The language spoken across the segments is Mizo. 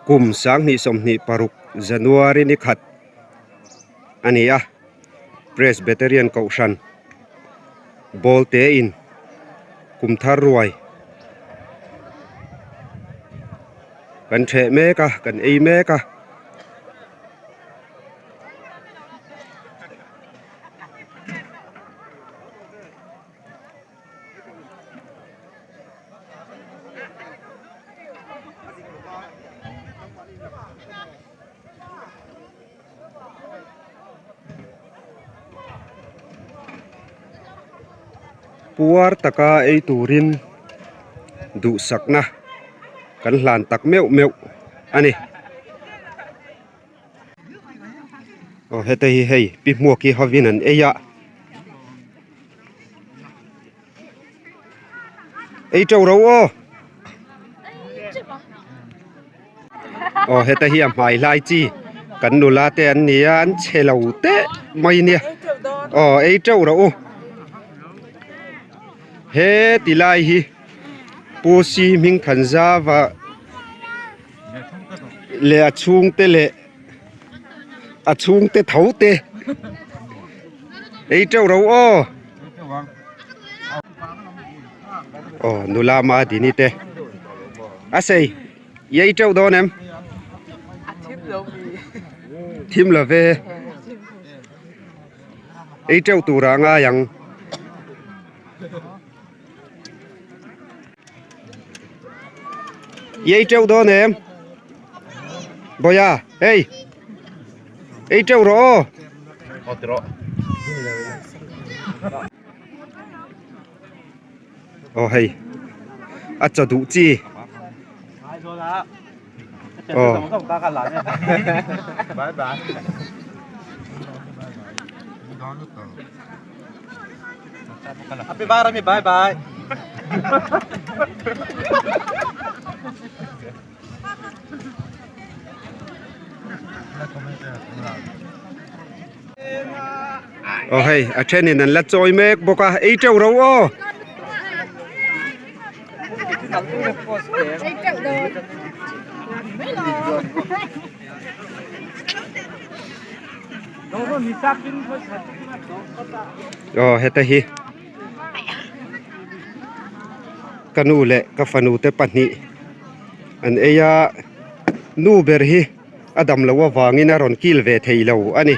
Kum 2026 January ni khat a ni a, Presbyterian Kohhran ball te in kum thar ruai kan theh mek a, kan ei mek a. Puar taka ei turin duhsakna kan hlan tak meuh meuh a ni. Aw heta hi hei pi hmuak hi hovin an ei a ei teuh ro aw aw heta hi a hmai hlai chi kan nula te an ni a an chhe lo teh mai nia aw ei teuh rawh u he ti lai hi pu si hming khan zava. Leh a chhungte leh a chhungte tho te ei teuh ro aw aw nula Madini te a sei i ei teuh dawn em thim lo ve ei teuh turah a ngai ang. I ei teuh dawn em? Bawia, hei! Ei teuh rawh aw! Aw ti rawh. Aw hei, a chaw duh chi. Aw. Happy Barami, bye bye. Aw hei a thenin an la chawi mek bawk a ei teuh ro aw. Aw heta hi ka nu leh ka fanu te pahnih an ei a nu ber hi a dam loh avangin a rawn kil ve thei lo a ni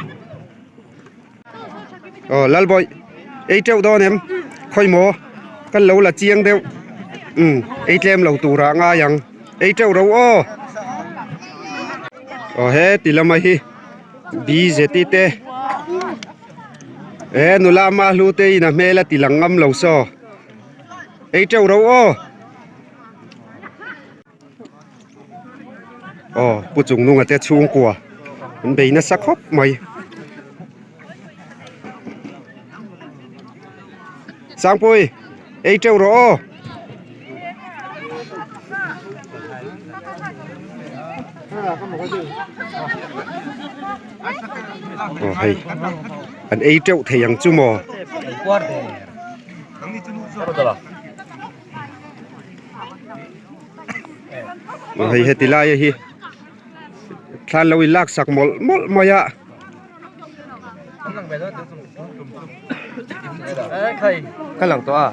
aw Lalbawih ei teuh dawn em khawi maw kan lo la chiang deuh umm ei tlem lo turah a ngai ang ei teuh ro aw aw he ti lama hi. Bzeti te he nula ama hlu te in a hmel a ti lang ngam lo saw ei teuh ro aw aw pu chung nunga te chhungkua an bei nasa khawp mai Sangpui ei teuh rawh aw. Aw hei an ei teuh thei ang chu maw. Aw hei heti lai hi thlan lo in lak sak mawlh mawlh mai a. Ka lang tawh a.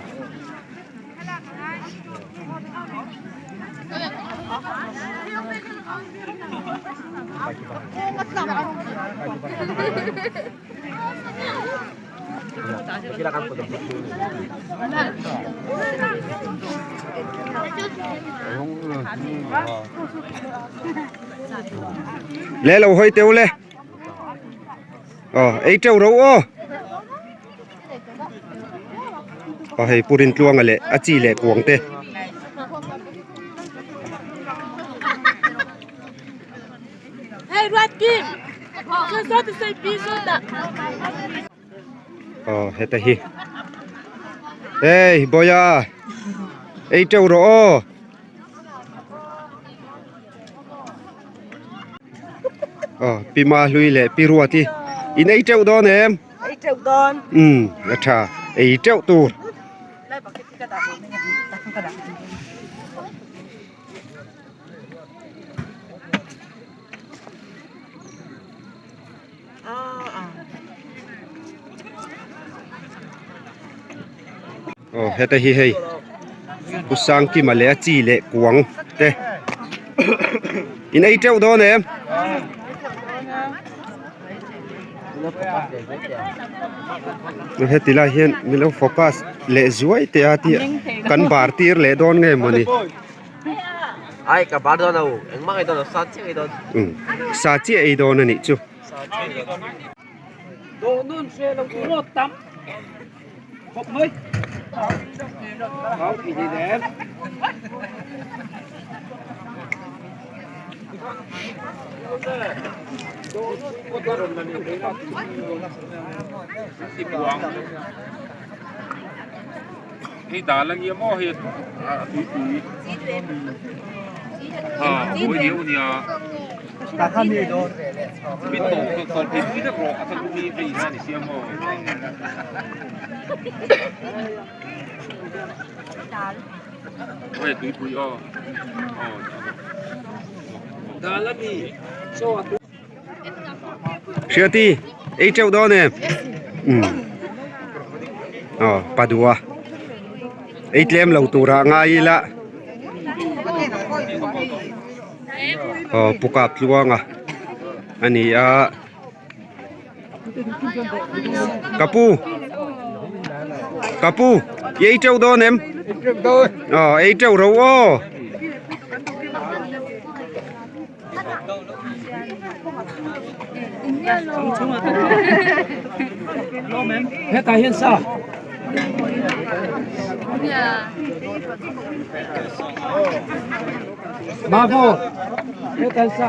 Le lo hawi teuh le. Aw ei teuh ro aw. Aw hei pu Rintluanga leh a chi leh kuang te. Hey Ruatkim, Aw heta hi. Hey Boya ei teuh rawh aw. Aw pi Mahlui leh pi Ruati in ei teuh dawn em? Ei teuh dawn. Umm a tha ei teuh tur. Aw heta hi hei Pu Sangkima leh a chi leh kuang te in ei teuh dawn em? Heti lai hian min lo focus leh zuai teh a tih kan bar tir leh dawn nge mawni. Ai ka bar dawn lo engmah ei dawn lo sa chiah ei dawn. Um sa chiah ei dawn a nih chu. Hei dal a nia maw hei a tuipui ha mawi deuh a nia mi tawp tawp thei pui vek rawh a chhan chu mi hei hian a siam maw. Hei tuipui aw aw Dal a ni chaw a tui. Hriati ei teuh dawn em umm aw padua ei tlem lo turah ngai ila aw pu kap tluanga a ni a ka pu ka pu i ei teuh dawn em aw ei teuh ro aw. Hetah hian sa. Mavo. Hetah hian sa.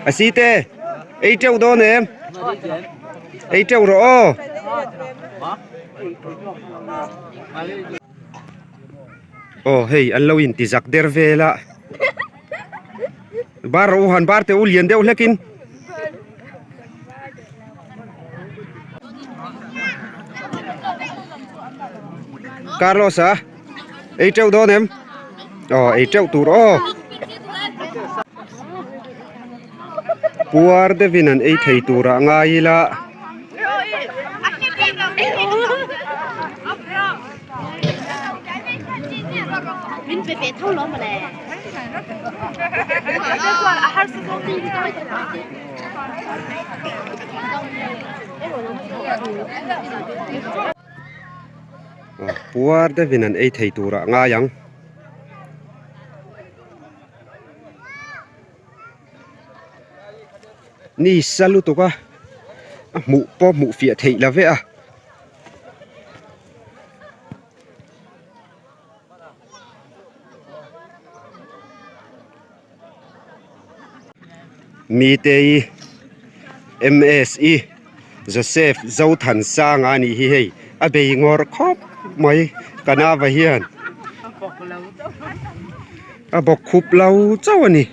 A si te ei teuh dawn em ei teuh rawh aw aw hei an lo in ti zak der vel a bar rawh u han bar teh u lian deuh hlek in. Carlos a ei teuh dawn em aw ei teuh tur aw puar deuhin an ei thei turah ngai ila. Puar deuhin an ei thei turah ngai ang. Ni sa lutuk a a hmuh pawh hmuh fiah theih la vek a. Mite-i M_S_I Joseph Zothansanga a nih hi hei a bei ngawr khawp mai ka nava hian a bawk khup lo chauh a ni.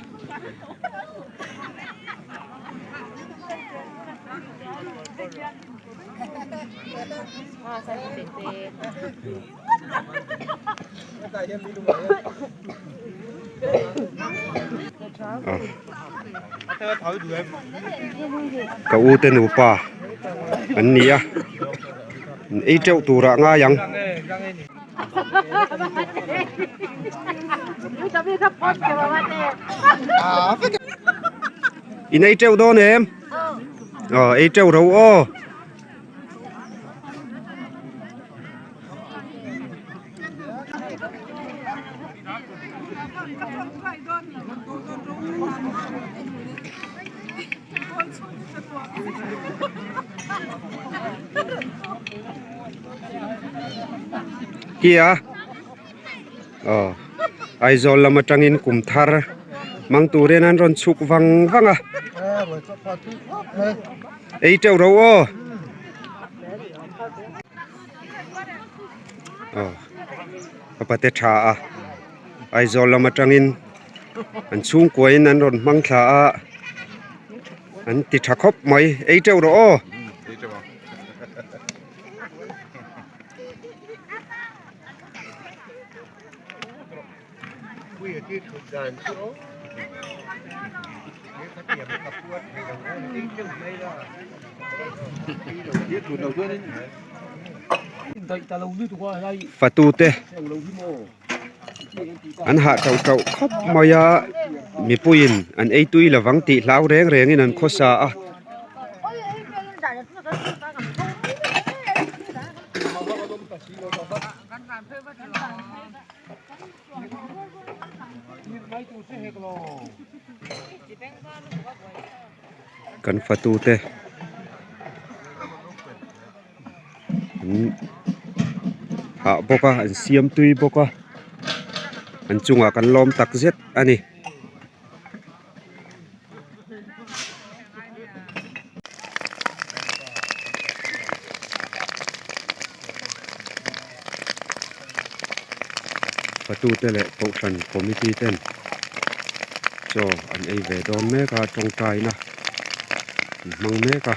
Ka u te nupa an ni a an ei teuh turah ngai ang. In ei teuh dawn em? Aw ei teuh ro aw. Kia aw Aizawl lam atangin kum thar mang turin an rawn chhuk vang vang a ei teuh ro aw. Aw a pate tha a Aizawl lam atangin an chhungkua in an rawn hmang thla a an ti tha khawp mai ei teuh rawh aw. Fatute an hah tauh tauh khawp mai a mipuiin an ei tui lovang tih hlau reng rengin an khawsa a. Kan fatute an hah bawk a an siam tui bawk a an chungah kan lawm tak zet a ni. Fatute leh Kohhran Committee ten chaw an ei ve dawn mek a tawngtaina an hmang mek a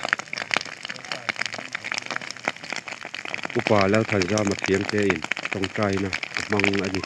Upa Lalthanzama thiamte in tawngtaina a hmang a ni.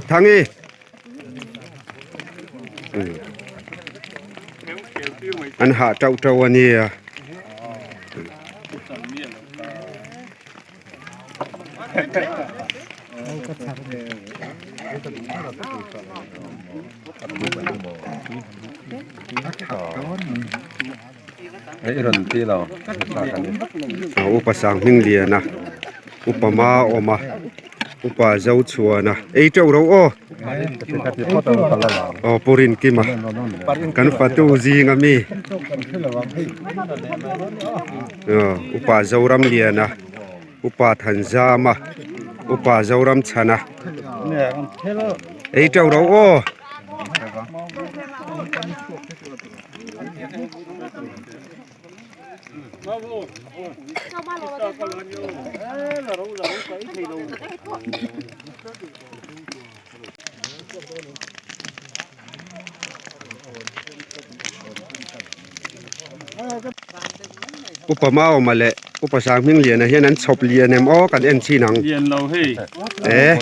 Thangi an hah tauh tauh a nia. Upa sang hming lian a upa ma awm a upa zo chhuan a ei teuh ro aw aw pu Rinkima kan fatu zing ami upa Zoram lian a upa Thanzama upa Zoram chhana ei teuh ro aw. Upa Maawma leh Upa Sanghmingliana hian an chhawp lian em aw kan en chhin ang. Lian lo hei. Eh.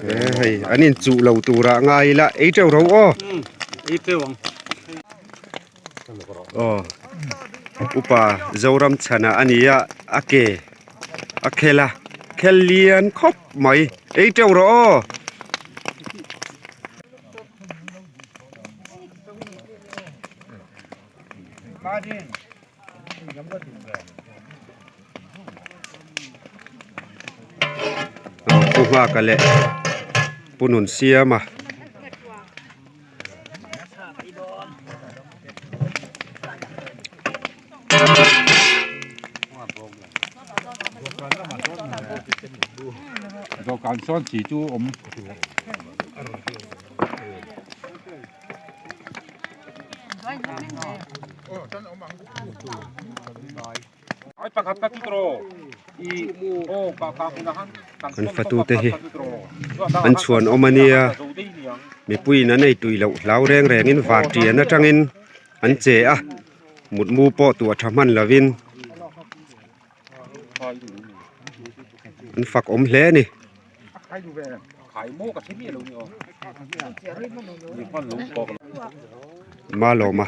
Eh hei an inchuh lo turah ngai ila ei teuh ro aw. Ei teuh ang. Aw Upa Zoram chhana a ni a a ke a khel a khel lian khawp mai ei teuh rawh aw. Pu Nghaka leh Pu Nunsiama. Dawhkan sawn chi chu awm. Kan fatute hi an chhuan awm a nia mipuiin an ei tui loh hlau reng rengin vartian atangin an che a mutmu pawh tuah tha hman lovin an fak awm hle a ni. Malawma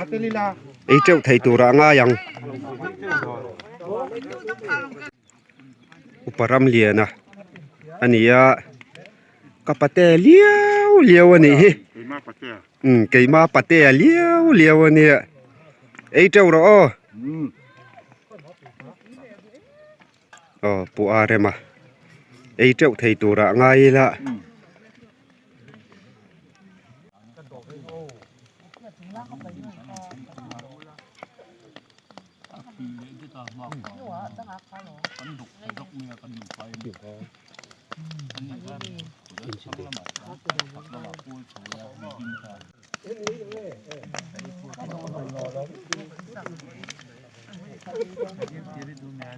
ei teuh thei turah a ngai ang upa Ramliana a ni a ka pate liau liau a nih hi umm keima pate a liau liau a nia ei teuh rawh aw. Aw pu a rem a ei teuh thei turah ngai ila.